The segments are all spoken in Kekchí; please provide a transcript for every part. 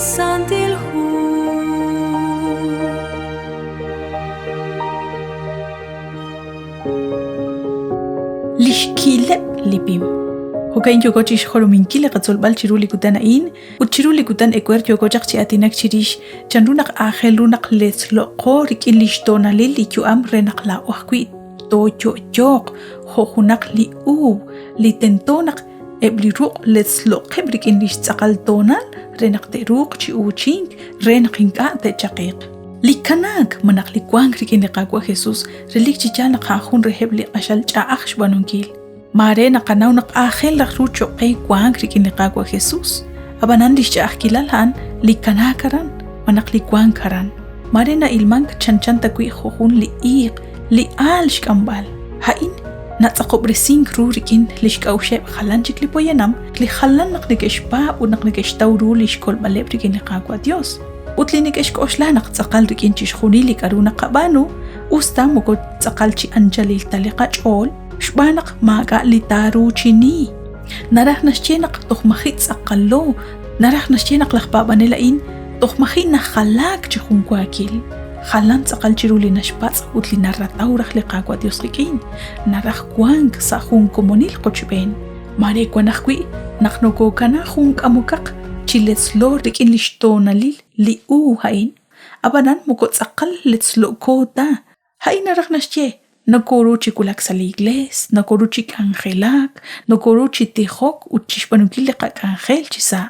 Santil Hu. Li xki'ileb' li pim. Jo'ka'in yooko chi xjolominkil li qatzolb'al chiru li kutan a'in ut chiru li kutan ewer yooko chaq chi aatinak chirix chanru naq aajel ru naq letzlo'qo rik'in li xtoonalil li yu'am re naq laa'o ajwi' tooyo'yooq jo' junaq li uub' li tento naq eb' li ruq' letzlo'qeb' rik'in li xtz'aqal toonal re naq te'ruuq chi uuchink re naq ink'a' te'chaqiq. Li kanaak malaj li wank rik'in li Qaawa' Jesus relik chi yaal naq a'an jun reheb' li q'axal ch'a'aj xb'aanunkil. Maare naqanaw naq aajel raj ru cho'q qe wank rik'in li Qaawa' Jesus, ab'anan li xch'a'ajkilal a'an li kanaak aran malaj li wank aran. Maare na'ilmank chanchan tawi' jo' jun li iiq li aal xk'amb'al. A'in natz'aqob'resink ru rik'in li xk'a'uxeb' jalan chik li poyanam li jalan naq neke'xpaab' ut naq neke'xtaw ru li xkolb'aleb' rik'in li Qaawa' Yos. Ut li neke'xk'oxla naq tz'aqal rik'in chixjunil li k'aru naqab'aanu, us ta moko tz'aqal chi anchalil ta li qach'ool, xb'aan naq maak'a' li taaruuchini. Naraj naxye naq toj maji' tz'aqalo, naraj naxye naq laj paab'anel a'in toj maji' najalaak chi junwaakil. Jalan tz'aqal chiru li naxpatz' ut li narataw raj li Qaawa' Dios qik'in, naraj wank sa' jun komonil qochb'een. Maare wan ajwi' naq nokokana jun k'amokaq chi letzlo rik'in lix toonalil li uub' a'in, a'b'anan moko tz'aqal letzlo'ko ta. A'in naraj naxye, nokoru chi wulak sa' li iglees, nokoru chi k'anjelak, nokoru chi tijok ut chixb'aanunkil li qak'anjel chi sa'.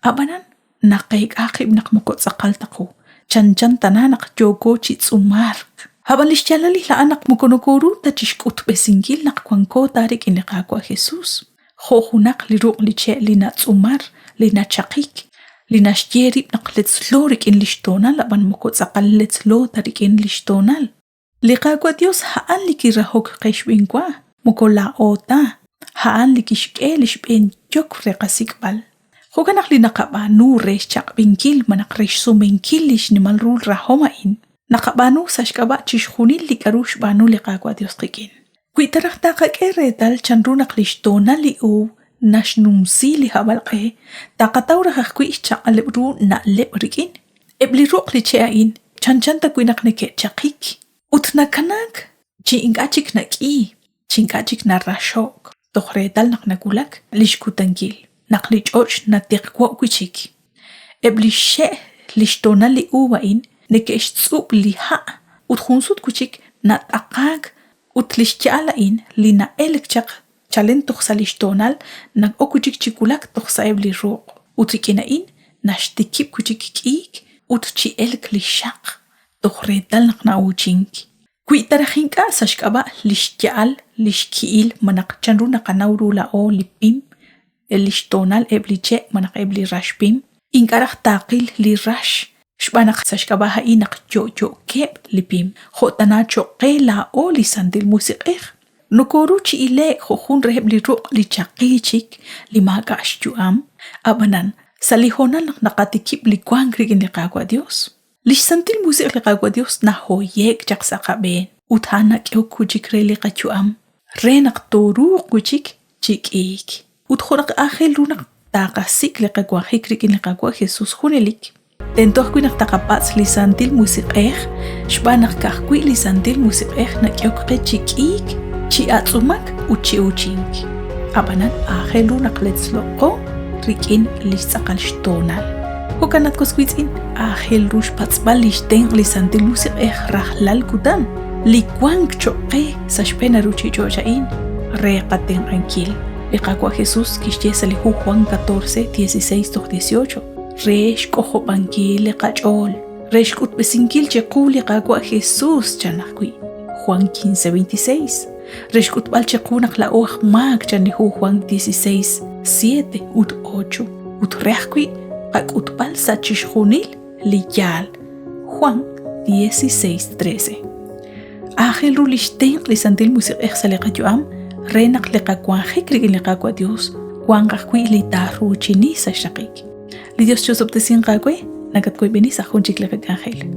A'b'anan, naqeek'a qib' naq moko tz'aqal ta qu, chanchan tana naq yooko chi tz'umark. A'b'an lix yaalalil a'an naq moko nokoru ta chixk'utb'esinkil naq wanko ta rik'in li Qaawa' Jesus, jo' junaq li ruq' li che' li natz'umar, li nachaqik, li naxye rib' naq letzlo rik'in lix toonal a'b'an moko tz'aqal letzlo ta rik'in lix toonal. Li Qaawa' Dios a'an li kirahok qe xb'eenwa, moko laa'o ta, a'an li kixk'e li xb'een yokb' re qasik'b'al. Jo'kan naq li naqab'aanu re xchaq'b'enkil malaj re xsumenkil li xnimal ru rahom a'in, naqab'aanu sa' xk'ab'a' chixjunil li k'aru xb'aanu li Qaawa' Dios qik'in. Wi ta raj taqak'e reetal chanru naq li xtoonal li uub' naxnumsi li hab'alq'e, taqataw raj ajwi' xchaq'aleb' ru na'leb' rik'in. Eb' li ruq' li che' a'in chanchan tawi' naq neke'chaqik ut nakanaak chi ink'a' chik nak'i, chi ink'a' chik naraxo'k, toj reetal naq nawulak li xkutankil, naq li ch'och' natiqwo'k wi' chik. Eb' li xxe' li xtoonal li uva a'in neke'xtz'ub' li ha' ut jun sut wi' chik nat'aqaak ut li xya'al a'in li na'elk chaq chalen toj sa' li xtoonal na'ok wi' chik chi wulak toj sa'eb' li ruq', ut rik'in a'in naxtikib' wi' chik k'iik ut chi elk li xxaq toj reetal naq na'uuchink. Wi ta raj ink'a' sa' xk'ab'a' li xya'al li xki'il malaj chanru naqanaw ru laa'o li pim, li xtoonal eb' li che' malaj eb' li rax pim, ink'a' raj taaqil li rax xb'aan naq sa' xk'ab'a' a'in naq yo'yo'keb' li pim, jo' tana cho'q qe laa'o li Santil Musiq'ej. Nokoru chi ile'k jo' jun reheb' li ruq' li chaqi chik li maak'a' xyu'am, ab'anan sa' li hoonal naq naqatikib' li wank rik'in li Qaawa' Dios, lix Santil Musiq' li Qaawa' Dios nahoye'k chaq sa' qab'een ut a'an nak'ehok wi' chik re li qayu'am re naq tooruuq wi' chik chi k'iik. Ut jo' naq aajel ru naq taqasik' li qawanjik rik'in li Qaawa' Jesus junelik, tento ajwi' naq taqapatz' li Santil Musiq'ej xb'aan naq ka'ajwi' li Santil Musiq'ej nak'ehok qe chi k'iik, chi atz'umak ut chi uuchink. A'b'anan aajel ru naq letzlo'qo rik'in lix tz'aqal xtoonal. Jo'kan naq was wiitz'in, aajel ru xpatz'b'al lix tenq' li Santil Musiq'ej rajlal kutan, li wank choq' qe sa' xb'een a ruchich'och' a'in re qatenq'ankil. Li Qaawa' Jesus kixye sa' li hu Juan 14, 16 toj 18, re xk'ojob'ankil li qach'ool, re xk'utb'esinkil chiqu li Qaawa' Jesus, chan ajwi'. Juan 15, 26, re xk'utb'al chiqu naq laa'o aj maak, chan li hu Juan 16, 7 ut 8, ut re ajwi' qak'utb'al sa' chixjunil li yaal. Juan 16, 13. Aajel ru lix tenq' li Santil Musiq'ej sa' li qayu'am re naq li qawanjik rik'in li Qaawa' Dios wanq ajwi' li taaruuchini sa' xraqik. Li Dios chosob'tesinq aawe, nakatwoyb'eni sa' jun chik li qak'anjel.